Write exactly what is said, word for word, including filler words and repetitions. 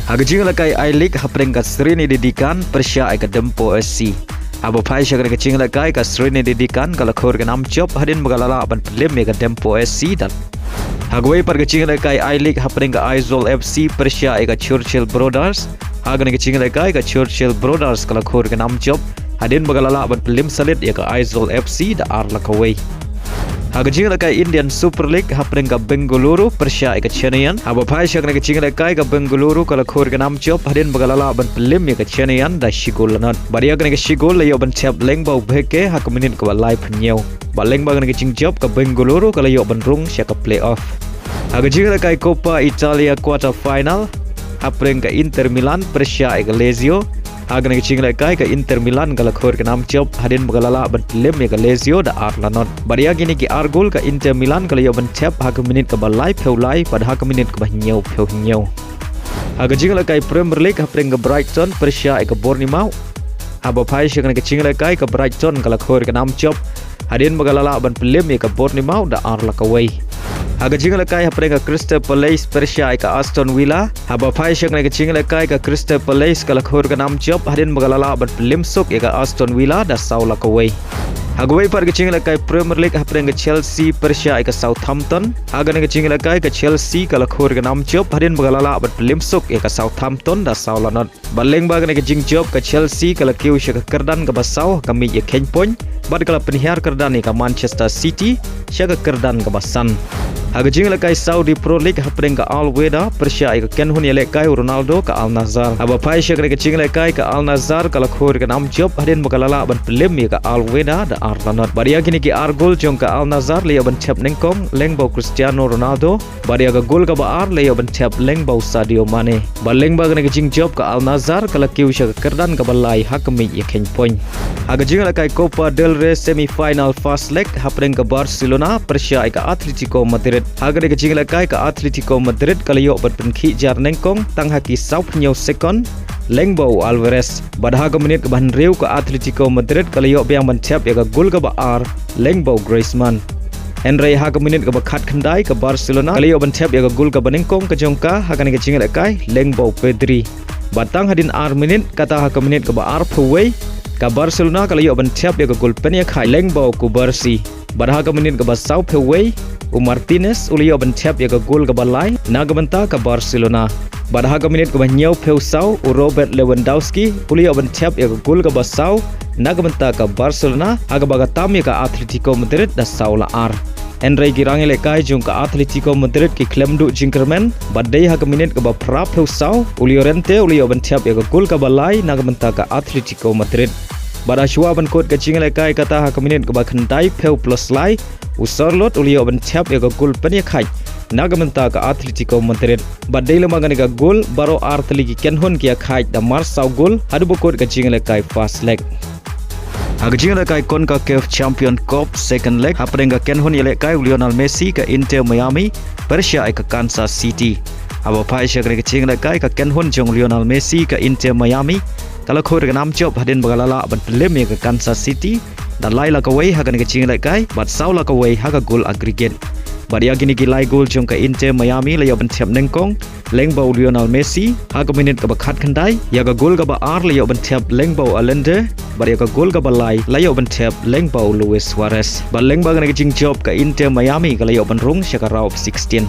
Ha ka jingïalehkai I-League hapdeng ka Sreenidi Deccan pyrshah ïa ka Dempo S C. Haba phai sha kane ka jingïalehkai ka Sreenidi Deccan ka la khur ka nam jop hadien ba ka la lah ban pynliem ïa ka Dempo S C da. Ha kawei pat ka jingïalehkai I-League hapdeng ka Aizawl F C pyrshah ïa ka Churchill Brothers. Ha kane ka jingïalehkai ka Churchill Brothers ka la khur ka nam jop hadien ba ka la lah ban pynliem salit ïa ka Aizawl F C da ar la kawei. Ha ka jingïalehkai Indian Super League hapdeng ka Bengaluru pyrshah ïa ka Chennaiyin. Haba phai sha kane ka jingïalehkai ka Bengaluru ka la khur ka nam jop hadien ba ka la lah ban pynliem ïa ka Chennaiyin da shi gol la nod. Bad ïa kane ka shi gol la ïoh ban thep lyngba u Bheke ha ka minit kaba laiphew hynñiew. Bad lyngba kane ka jingjop ka Bengaluru ka la ïoh ban rung sha ka playoff. Ha ka jingïalehkai Coppa Italia quarter final hapdeng ka Inter Milan pyrshah ïa ka Lazio. Ha kane ka jingïalehkai ka Inter Milan ka la khur ka nam jop hadien ba ka la lah ban pynliem ïa ka Lazio da ar la nod. Bad ïa kine ki ar gol ka Inter Milan ka la ïoh ban thep ha ka minit kaba laiphew lai bad ha ka minit kaba hynñiewphew hynñiew. Ha ka jingïalehkai Premier League hapdeng ka Brighton pyrshah ïa ka Bournemouth. Haba phai sha kane ka jingïalehkai ka Brighton ka la khur ka nam jop hadien ba ka la lah ban pynliem ïa ka Bournemouth da ar la kawei. Ha ka jingïalehkai hapdeng ka Crystal Palace pyrshah ïa ka Aston Villa. Haba phai sha kane ka jingïalehkai ka Crystal Palace ka la khur ka nam jop hadien ba ka la lah ban pynliem suk ïa ka Aston Villa da saw la kawei. Ha kawei pat ka jingïalehkai Premier League hapdeng ka Chelsea pyrshah ïa ka Southampton. Ha kane ka jingïalehkai ka Chelsea ka la khur ka nam jop hadien ba ka la lah ban pynliem suk ïa ka Southampton da saw la nod. Bad lyngba kane ka jingjop ka Chelsea ka la kiew sha ka kyrdan kaba saw ha ka miej ïakheiñ point bad ka la pynhiar kyrdan ïa ka Manchester City sha ka kyrdan kaba san. Ha ka jingïalehkai Saudi Pro League hapdeng ka Al Wehda pyrshah ïa ka kynhun ïalehkai u Ronaldo ka Al Nassr. Haba phai sha kane ka jingïalehkai ka Al Nassr ka la khur ka nam jop hadien ba ka la lah ban pynliem ïa ka Al Wehda da ar la nod. Bad ïa kine ki ar gol jong ka Al Nassr la ïoh ban thep nyngkong lyngba u Cristiano Ronaldo. Bad ïa ka gol kaba ar la ïoh ban thep lyngba u Sadio Mane. Bad lyngba kane ka jingjop ka Al Nassr ka la kiew sha ka kyrdan kaba lai ha ka miej ïakheiñ point. Ha ka jingïalehkai Copa del Rey semi final first leg hapdeng ka Barcelona pyrshah ïa ka Atletico Madrid. Ha kane ka jingïalehkai ka Atletico Madrid ka la ïoh ban pynkhih jar nyngkong tang ha ki sawphew hynñiew sekon lyngba u Alvarez. Bad ha ka minit kaba hynriew ka Atletico Madrid ka la ïoh biang ban thep ïa ka gol kaba ar lyngba u Griezmann. Hynrei ha ka minit kaba khatkhyndai ka Barcelona ka la ïoh ban thep ïa ka gol kaba nyngkong ka jong ka ha kane ka jingïalehkai lyngba u Pedri. Bad tang hadien ar minit kata ha ka minit kaba arphew wei ka Barcelona ka la ïoh ban thep ïa ka gol pynïakhaid lyngba u Cubarsí. Bad ha ka minit kaba sawphew wei u Martinez u la ïoh ban thep ïa ka gol kaba lai na ka bynta ka Barcelona. Bad ha ka minit kaba hynñiewphew saw u Robert Lewandowski u la ïoh ban thep ïa ka gol kaba saw na ka bynta ka Barcelona ha kaba ka tam ïa ka Atletico Madrid da saw la ar. Hynrei ki rangïalehkai jong ka Atletico Madrid ki khlem duh jingkyrmen bad dei ha ka minit kaba phraphew saw u Llorente u la ïoh ban thep ïa ka gol kaba lai na ka bynta ka Atletico Madrid. Bad ha shuwa ban kut ka jingïalehkai kata ha ka minit kaba khyndaiphew plus lai u Sørloth u la ïoh ban thep ïa ka gol pynïakhaid na ka bynta ka Atletico Madrid. Bad dei lyngba kane ka gol baroh ar tylli ki kynhun ki ïakhaid da mar saw gol haduh ba kut ka jingïalehkai first leg. Ha ka jingïalehkai CONCACAF Champion Cup second leg hapdeng ka kynhun ïalehkai u Lionel Messi ka Inter Miami pyrshah ïa ka Kansas City. Haba phai sha kane ka jingïalehkai ka kynhun jong u Lionel Messi ka Inter Miami ka la khur ka nam jop hadien ba ka la lah ban pynliem ïa ka Kansas City da lai la kawei ha kane ka jingïalehkai bad saw la kawei ha ka gol aggregate. Bad ïa kine ki lai gol jong ka Inter Miami la ïoh ban thep nyngkong lyngba u Lionel Messi ha ka minit kaba khatkhyndai, ïa ka gol kaba ar la ïoh ban thep lyngba u Allende bad ïa ka gol kaba lai la ïoh ban thep lyngba u Luis Suarez. Bad lyngba kane ka jingjop ka Inter Miami ka la ïoh ban rung sha ka round of sixteen.